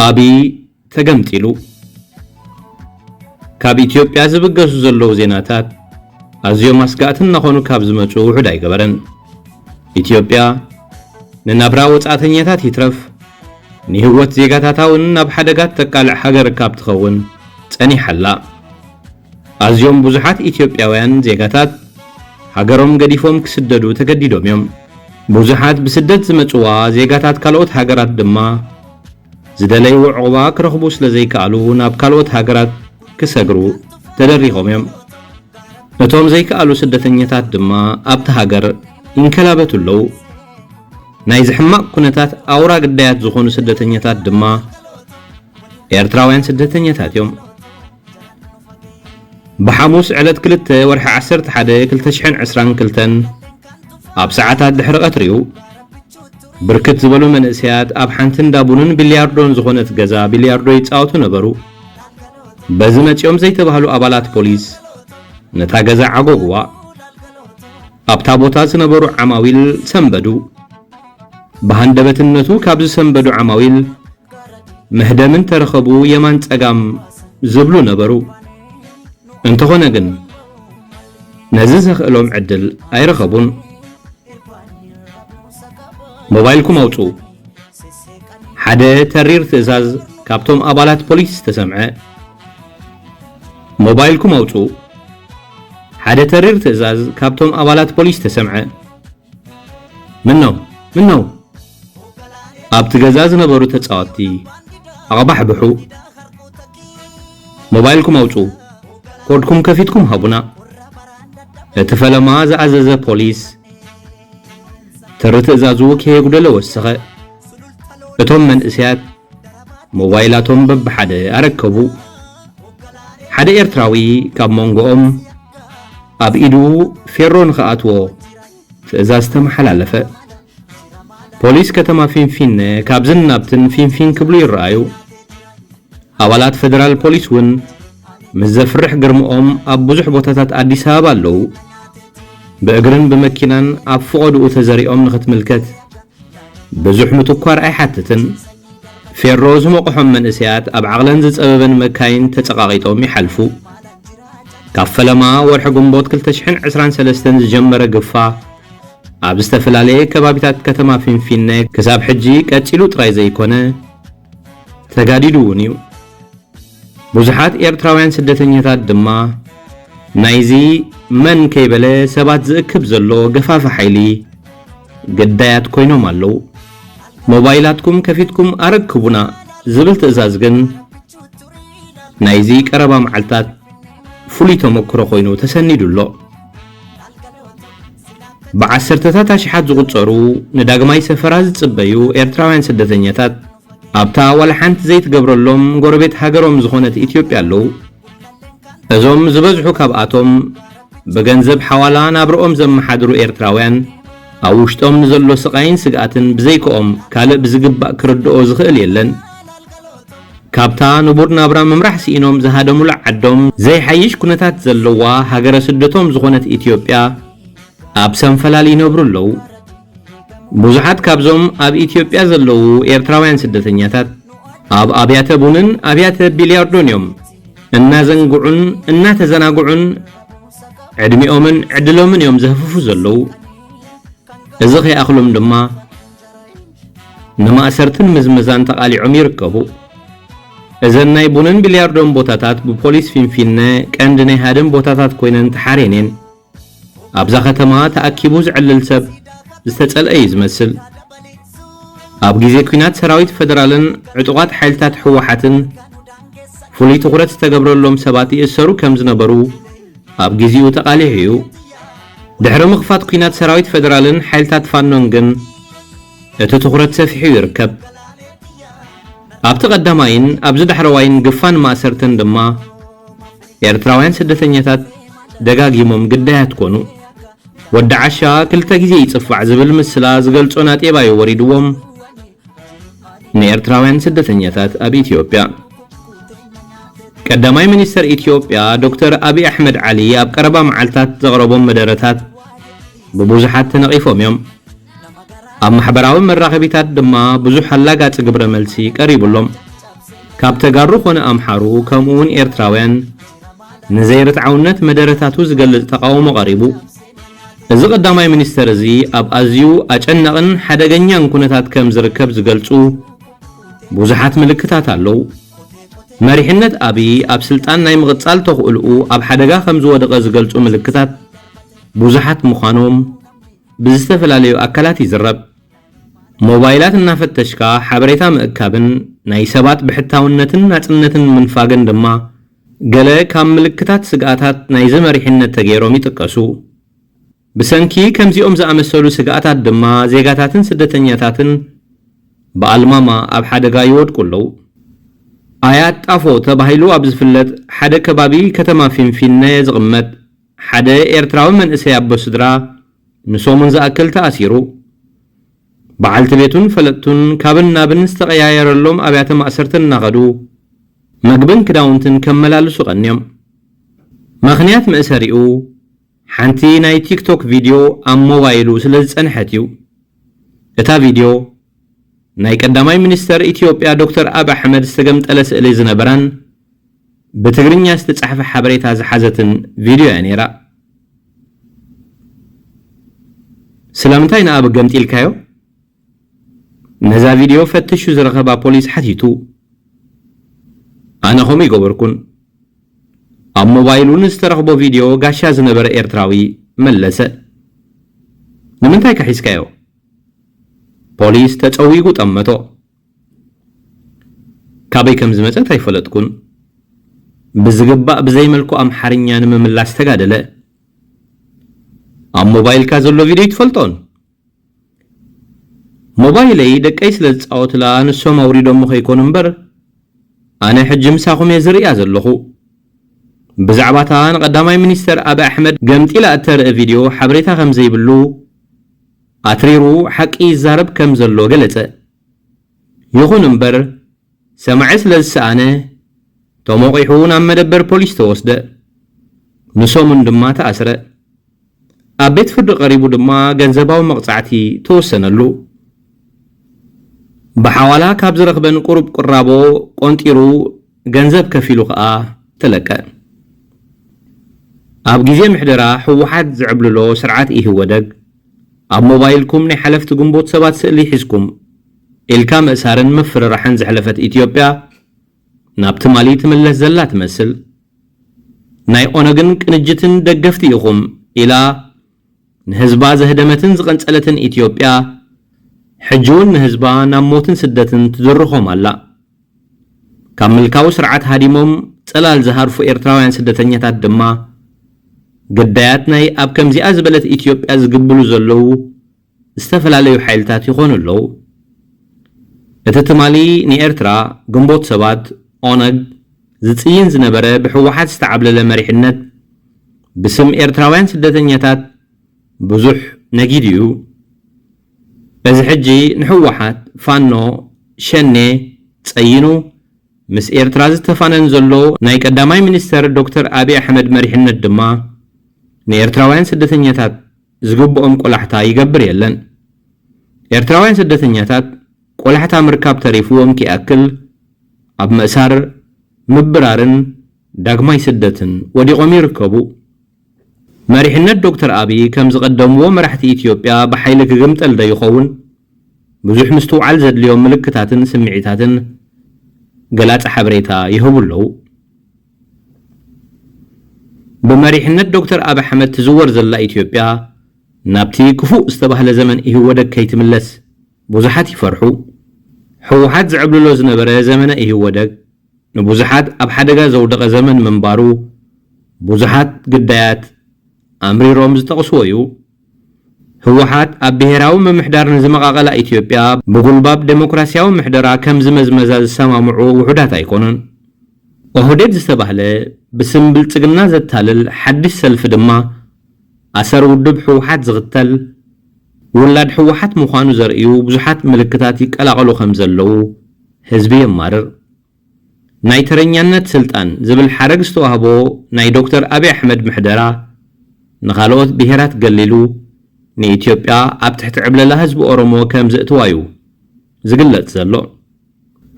ኣቢይ ተገምጢሉ። ካብ ኢትዮጵያ ዝብገሱ ዘለዉ ዜናታት ኣዝዮም ኣስጋእቲ እናኾኑ ካብ ዝመጹ ውሑድ ኣይገበረን። ኢትዮጵያ ንናብራ ወጻእተኛታት ይትረፍ ንህይወት ዜጋታታ እውን ናብ ሓደጋ ተቃልዕ ሃገር ካብ ትኸውን ጸኒሓላ። ኣዝዮም ብዙሓት ኢትዮጵያውያን ዜጋታት ሃገሮም ገዲፎም ክስደዱ ተገዲዶም እዮም። ብዙሓት ብስደት ዝመጽዋ ዜጋታት ካልኦት ሃገራት ድማ ዝደለይዎ ዕቑባ ክረኽቡ ስለ ዘይከኣሉ ናብ ካልኦት ሃገራት ክሰግሩ ተደሪኾም እዮም። እቶም ዘይከኣሉ ስደተኛታት ድማ ኣብቲ ሃገር ይንከላበቱ ኣለዉ። ናይዚ ሕማቕ ኩነታት ኣውራ ግዳያት ዝኾኑ ስደተኛታት ድማ ኤርትራውያን ስደተኛታት እዮም። ብሓሙስ ዕለት ክልተ ወርሒ ዓሰርተ ሓደ ክልተ ሽሕን ዕስራን ክልተን ኣብ ሰዓታት ድሕሪ ቀትሪኡ ብርክት ዝበሉ መንእሰያት ኣብ ሓንቲ እንዳ ቡንን ቢልያርዶን ዝኾነት ገዛ ቢልያርዶ ይጻወቱ ነበሩ። በዚ መጺኦም ዘይተባህሉ ኣባላት ፖሊስ ነታ ገዛ ዓጎግዋ። ኣብታ ቦታ ዝነበሩ ዓማዊል ሰንበዱ። ብሃንደበትነቱ ካብ ዝሰንበዱ ዓማዊል መህደምን ተረኸቡ የማን ጸጋም ዝብሉ ነበሩ። እንተኾነ ግን ነዚ ዘኽእሎም ዕድል ኣይረኸቡን። ሞባይልኩም ኣውጽኡ። ሓደ ተሪር ትእዛዝ ካብቶም ኣባላት ፖሊስ ተሰምዐ። ሞባይልኩም ኣውጽኡ። ሓደ ተሪር ትእዛዝ ካብቶም ኣባላት ፖሊስ ተሰምዐ። ምነው? ምነው? ኣብቲ ገዛ ዝነበሩ ተጻወትቲ ኣቕባሕብሑ። ሞባይልኩም ኣውጽኡ። ኮድኩም ከፊትኩም ሃቡና። እቲ ፈለማ ዝኣዘዘ ፖሊስ ተሪ ትእዛዙ ከየጉደለ ወሰኸ። እቶም መንእሰያት ሞባይላቶም በብሓደ ኣረከቡ። ሓደ ኤርትራዊ ካብ መንጎኦም ኣብ ኢዱ ፌሮ ንኽኣትዎ ትእዛዝ ተመሓላለፈ። ፖሊስ ከተማ ፊንፊነ ካብዝን ናብትን ፊንፊን ክብሉ ይረኣዩ። ኣባላት ፈደራል ፖሊስ እውን ምስ ዘፍርሕ ግርምኦም ኣብ ብዙሕ ቦታታት ኣዲስ ኣበባ ኣለዉ። ብእግርን ብመኪናን ኣብ ፍቐድኡ ተዘሪኦም ንኽትምልከት ብዙሕ ምትኳር ኣይሓትትን። ፌሮ ዝመቑሖም መንእሰያት ኣብ ዓቕለን ዝጸበበን መካይን ተጸቓቒጦም ይሓልፉ። ካብ ፈለማ ወርሒ ግንቦት ክልተ ሽሕን ዕስራን ሰለስተን ዝጀመረ ግፋ ኣብ ዝተፈላለየ ከባቢታት ከተማ ፊንፊነ ክሳብ ሕጂ ቀጺሉ ጥራይ ዘይኮነ ተጋዲዱ እውን እዩ። ብዙሓት ኤርትራውያን ስደተኛታት ድማ ናይዚ መን ከይበለ ሰባት ዝእክብ ዘሎ ገፋፊ ሓይሊ ግዳያት ኮይኖም ኣለዉ። ሞባይላትኩም ከፊትኩም ኣረክቡና ዝብል ትእዛዝ ግን ናይዚ ቀረባ መዓልታት ፍሉይ ተመክሮ ኮይኑ ተሰኒዱ ኣሎ። ብዓሰርተታት ኣሽሓት ዝቑጸሩ ንዳግማይ ሰፈራ ዝጽበዩ ኤርትራውያን ስደተኛታት ኣብታ ዋላ ሓንቲ ዘይትገብረሎም ጎረቤት ሃገሮም ዝኾነት ኢትዮጵያ ኣለዉ። እዞም ዝበዝሑ ካብኣቶም ብገንዘብ ሓዋላ ናብርኦም ዘመሓድሩ ኤርትራውያን ኣብ ውሽጦም ንዘሎ ስቓይን ስግኣትን ብዘይክኦም ካልእ ብዝግባእ ክርድኦ ዝኽእል የለን። ካብታ ንቡር ናብራ ምምራሕ ስኢኖም ዝሃደሙላ ዓዶም ዘይሓይሽ ኩነታት ዘለዋ ሃገረ ስደቶም ዝኾነት ኢትዮጵያ ኣብ ሰንፈላል ይነብሩ ኣለዉ። ብዙሓት ካብዞም ኣብ ኢትዮጵያ ዘለዉ ኤርትራውያን ስደተኛታት ኣብ ኣብያተ ቡንን ኣብያተ ቢልያርዶን እዮም እናዘንግዑን እናተዘናግዑን ዕድሚኦምን ዕድሎምን እዮም ዘህፍፉ ዘለዉ። እዚ ከይኣኽሎም ድማ ንማእሰርትን ምዝመዛን ተቓሊዖም ይርከቡ። እዘን ናይ ቡንን ቢልያርዶን ቦታታት ብፖሊስ ፊንፊነ ቀንዲ ናይ ሃደን ቦታታት ኮይነን ተሓርየን እየን። ኣብዛ ከተማ ተኣኪቡ ዝዕልል ሰብ ዝተጸልአ እዩ ዝመስል። ኣብ ግዜ ኲናት ሰራዊት ፈደራልን ዕጡቓት ሓይልታት ህወሓትን ፍሉይ ትኹረት ዝተገብረሎም ሰባት ይእሰሩ ከም ዝነበሩ ኣብ ግዜኡ ተቓሊሑ እዩ። ድሕሪ ምኽፋት ኲናት ሰራዊት ፈደራልን ሓይልታት ፋኖን ግን እቲ ትኹረት ሰፊሑ ይርከብ። ኣብቲ ቀዳማይን ኣብዚ ዳሕረዋይን ግፋን ማእሰርትን ድማ ኤርትራውያን ስደተኛታት ደጋጊሞም ግዳያት ኮኑ። ወዲ ዓሻ ክልተ ግዜ ይጽፋዕ ዝብል ምስላ ዝገልጾ ናጤባ እዩ ወሪድዎም ንኤርትራውያን ስደተኛታት ኣብ ኢትዮጵያ። ቀዳማይ ሚኒስተር ኢትዮጵያ ዶክተር ኣብይ ኣሕመድ ዓሊ ኣብ ቀረባ መዓልታት ዘቕረቦም መደረታት ብብዙሓት ተነቒፎም እዮም። ኣብ ማሕበራዊ መራኸቢታት ድማ ብዙሕ ኣላጋጺ ግብረ መልሲ ቀሪቡሎም። ካብ ተጋሩ ኾነ ኣምሓሩ፣ ከምኡ እውን ኤርትራውያን፣ ንዘይርትዓውነት መደረታቱ ዝገልጽ ተቓውሞ ቀሪቡ። እዚ ቀዳማይ ሚኒስተር እዚ ኣብ ኣዝዩ ኣጨናቕን ሓደገኛን ኩነታት ከም ዝርከብ ዝገልጹ ብዙሓት ምልክታት ኣለዉ። መሪሕነት ኣብይ ኣብ ስልጣን ናይ ምቕጻል ተኽእልኡ ኣብ ሓደጋ ከም ዝወደቐ ዝገልጹ ምልክታት ብዙሓት ምዃኖም ብዝተፈላለዩ ኣካላት ይዝረብ። ሞባይላት እናፈተሽካ ሓበሬታ ምእካብን ናይ ሰባት ብሕታውነትን ናጽነትን ምንፋግን ድማ ገለ ካብ ምልክታት ስግኣታት ናይዚ መሪሕነት ተገይሮም ይጥቀሱ። ብሰንኪ ከምዚኦም ዝኣመሰሉ ስግኣታት ድማ ዜጋታትን ስደተኛታትን ብኣልማማ ኣብ ሓደጋ ይወድቁ ኣለዉ። ኣያት ጣፎ ተባሂሉ ኣብ ዝፍለጥ ሓደ ከባቢ ከተማ ፊንፊነ ዝቕመጥ ሓደ ኤርትራዊ መንእሰይ ኣቦ ስድራ ንሰሙን ዝኣክል ተኣሲሩ። በዓልቲ ቤቱን ፈለጥቱን ካብን ናብን ዝተቐያየረሎም ኣብያተ ማእሰርቲ እናኸዱ መግብን ክዳውንትን ከመላልሱ ቀንዮም። ምኽንያት መእሰሪኡ ሓንቲ ናይ ቲክቶክ ቪድዮ ኣብ ሞባይሉ ስለ ዝጸንሐት እዩ። እታ ቪድዮ ናይ ቀዳማይ ሚኒስተር ኢትዮጵያ ዶክተር ኣብ ኣሕመድ ዝተገምጠለ ስእሊ ዝነበራን ብትግርኛ ዝተጻሕፈ ሓበሬታ ዝሓዘትን ቪድዮ እያ ነይራ። ስለምንታይ ንኣብ ገምጢልካዮ? ነዛ ቪድዮ ፈትሹ ዝረኸባ ፖሊስ ሓቲቱ። ኣነ ከምኡ ይገበርኩን። ኣብ ሞባይሉ ንዝተረኽቦ ቪድዮ ጋሻ ዝነበረ ኤርትራዊ መለሰ። ንምንታይ ከሒዝካዮ? ፖሊስ ተጸዊጉ ጠመቶ። ካበይ ከም ዝመጸት ኣይፈለጥኩን። ብዝግባእ ብዘይ መልክዑ ኣምሓርኛ ንምምላስ ተጋደለ። ኣብ ሞባይልካ ዘሎ ቪድዮ ኣይትፈልጦን? ሞባይለይ ደቀይ ስለ ዝጻወትላ ንሶም ኣውሪዶሞ ከይኮኑ እምበር፣ ኣነ ሕጂ ምሳኹም እየ ዝርእያ ዘለኹ። ብዛዕባታ ንቀዳማይ ሚኒስተር ኣቢ ኣሕመድ ገምጢላ እተርኢ ቪድዮ ሓበሬታ ከም ዘይብሉ ኣትሪሩ ሓቂ ይዛረብ ከም ዘሎ ገለጸ። ይኹን እምበር፣ ሰማዒ ስለ ዝሰኣነ፣ ተሞቒሑ ናብ መደበር ፖሊስ ተወስደ። ንሰሙን ድማ ተኣስረ። ኣብ ቤት ፍርዲ ቀሪቡ ድማ ገንዘባዊ መቕጻዕቲ ተወሰነሉ። ብሓዋላ ካብ ዝረኽበን ቁሩብ ቁራቦ ቆንጢሩ ገንዘብ ከፊሉ ከኣ ተለቀ። ኣብ ግዜ ምሕደራ ህወሓት ዝዕብልሎ ስርዓት ኢህወደግ፣ ኣብ ሞባይልኩም ናይ ሓለፍቲ ግንቦት ሰባት ስእሊ ሒዝኩም ኢልካ ምእሳርን ምፍርራሕን ዘሕለፈት ኢትዮጵያ፣ ናብ ትማሊ ትምለስ ዘላ ትመስል። ናይ ኦነግን ቅንጅትን ደገፍቲ ኢኹም ኢላ ንህዝባ ዘህደመትን ዝቐንጸለትን ኢትዮጵያ፣ ሕጂ እውን ንህዝባ ናብ ሞትን ስደትን ትድርኾም ኣላ። ካብ ምልካዊ ስርዓት ሃዲሞም ጽላል ዝሃርፉ ኤርትራውያን ስደተኛታት ድማ፣ ግዳያት ናይ ኣብ ከምዚኣ ዝበለት ኢትዮጵያ ዝግብሉ ዘለዉ ዝተፈላለዩ ሓይልታት ይኾኑ ኣለዉ። እቲ ትማሊ ንኤርትራ ግንቦት ሰባት፣ ኦነግ፣ ዝጽይን ዝነበረ ብህወሓት ዝተዓብለለ መሪሕነት፣ ብስም ኤርትራውያን ስደተኛታት ብዙሕ ነጊዱ እዩ። እዚ ሕጂ ንህወሓት፣ ፋኖ፣ ሸኔ ጸይኑ፣ ምስ ኤርትራ ዝተፋነን ዘሎ ናይ ቀዳማይ ሚኒስተር ዶክተር ኣቢ ኣሕመድ መሪሕነት ድማ፣ ንኤርትራውያን ስደተኛታት ዝግብኦም ቆላሕታ ይገብር የለን። ኤርትራውያን ስደተኛታት ቆላሕታ ምርካብ ተሪፍዎም ከይኣክል፣ ኣብ ምእሳር፣ ምብራርን ዳግማይ ስደትን ወዲቖም ይርከቡ። መሪሕነት ዶክተር ኣቢ ከም ዝቐደምዎ መራሕቲ ኢትዮጵያ ብሓይሊ ክግምጠል ዶ ይኸውን? ብዙሕ ምስትውዓል ዘድልዮም ምልክታትን ስምዒታትን ገላጺ ሓበሬታ ይህቡ ኣለዉ። ብመሪሕነት ዶክተር ኣቢ ኣሕመድ ትዝወር ዘላ ኢትዮጵያ ናብቲ ክፉእ ዝተባህለ ዘመን ኢህወደግ ከይትምለስ ብዙሓት ይፈርሑ። ህወሓት ዝዕብልሎ ዝነበረ ዘመነ ኢህወደግ ንብዙሓት ኣብ ሓደጋ ዘውደቐ ዘመን ምንባሩ ብዙሓት ግዳያት ኣምሪሮም ዝጠቕስዎ እዩ። ህወሓት ኣብ ብሄራዊ ምምሕዳር ንዝመቓቐላ ኢትዮጵያ ብጉልባብ ዴሞክራሲያዊ ምሕደራ ከም ዝመዝመዛ ዝሰማምዑ ውሑዳት ኣይኮኑን። ኦህዴድ ዝተባህለ ብስም ብልጽግና ዘታልል ሓድሽ ሰልፊ ድማ ኣሰር ውድብ ህወሓት ዝኽተል ውላድ ህወሓት ምዃኑ ዘርእዩ ብዙሓት ምልክታት ይቀላቐሉ ከም ዘለዉ ህዝቢ የማርር። ናይ ተረኛነት ስልጣን ዝብል ሓረግ ዝተዋህቦ ናይ ዶክተር ኣቢ ኣሕመድ ምሕደራ ንኻልኦት ብሄራት ገሊሉ ንኢትዮጵያ ኣብ ትሕቲ ዕብለላ ህዝቢ ኦሮሞ ከም ዘእትዋ እዩ ዝግለጽ ዘሎ።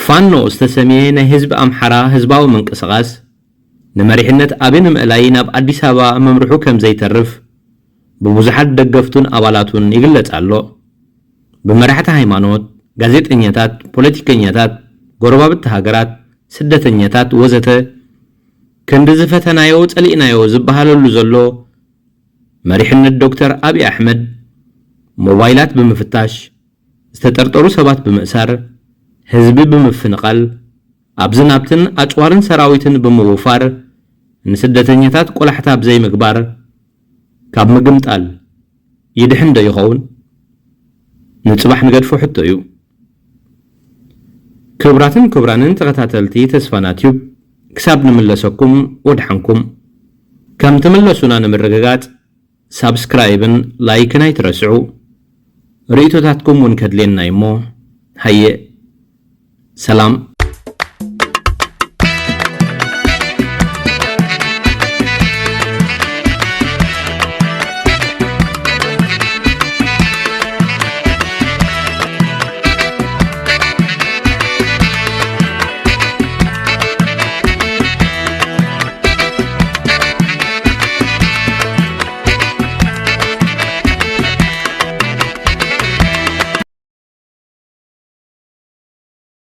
ፋኖ ዝተሰምየ ናይ ህዝቢ ኣምሓራ ህዝባዊ ምንቅስቓስ ንመሪሕነት ኣቢ ንምእላይ ናብ ኣዲስ ኣበባ መምርሑ ከም ዘይተርፍ ብብዙሓት ደገፍቱን ኣባላቱን ይግለጽ ኣሎ። ብመራሕቲ ሃይማኖት፣ ጋዜጠኛታት፣ ፖለቲከኛታት፣ ጎረባብቲ ሃገራት፣ ስደተኛታት ወዘተ ክንዲ ዝፈተናዮ ጸሊእናዮ ዝበሃለሉ ዘሎ መሪሕነት ዶክተር ኣብይ ኣሕመድ ሞባይላት ብምፍታሽ፣ ዝተጠርጠሩ ሰባት ብምእሳር፣ ህዝቢ ብምፍንቓል፣ ኣብዚ ናብትን ኣጽዋርን ሰራዊትን ብምውፋር፣ ንስደተኛታት ቆላሕታ ብዘይምግባር ካብ ምግምጣል ይድሕን ዶ ይኸውን? ንጽባሕ ንገድፎ ሕቶ እዩ። ክቡራትን ክቡራንን ተኸታተልቲ ተስፋና ቲዩብ፣ ክሳብ ንምለሰኩም ወድሓንኩም። ከም ትምለሱና ንምርግጋጽ ሳብስክራይብን ላይክን ኣይትረስዑ። ርእይቶታትኩም እውን ከድልየና እዩ እሞ፣ ሃየ ሰላም።